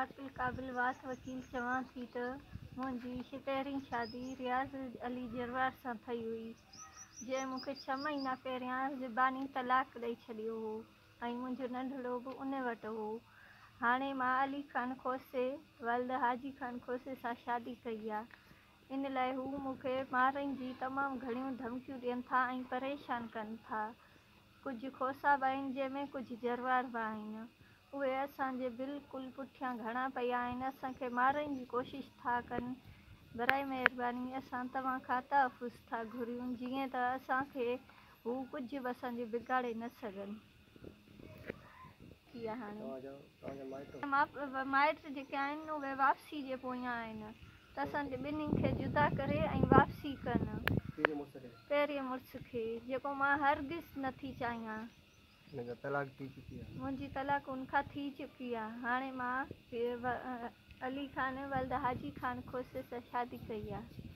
عاقل قابل واس وڪيل چوان ٿي ته منهنجي پهرين شادي رياض علي جروار سان ٿي هئي، جنهن مون کي ڇهه مهينا پهريان زباني طلاق ڏئي ڇڏيو هو ۽ منهنجو ننڍڙو به ان وٽ هو. هاڻي مان علي خان کوسي ولد حاجي خان کوسي سان شادي ڪئي آ. ان لاء هو مون کي مارڻ جي تمام گهڻيون ڌمڪيون ڏين ٿا ۽ پريشان ڪن ٿا. ڪجهه کوسا به آهن جنهن ۾ ڪجهه جروار به آهن. اهي اسان جي بلڪل پٺيان گهڻا پيا آهن اسان کي مارڻ جي ڪوشش ٿا ڪن. برائي مهرباني اسان توهان کان تحفظ ٿا گهريون جيئن ته اسان کي هو ڪجهه به اسان جو بگاڙي نه سگهن. ٿي آهي هاڻي مائٽ جيڪي آهن اهي واپسي جي پويان آهن ته اسان جي ٻنهي کي جدا ڪري ۽ واپسي ڪن. پهرين مڙس کي، جيڪو مان هرگز نه ٿي چاهيان. منهنجي طلاق ان کان ٿي چڪي آهي. هاڻي مان علي خان ولد حاجي خان کوسي سان شادي ڪئي آهي.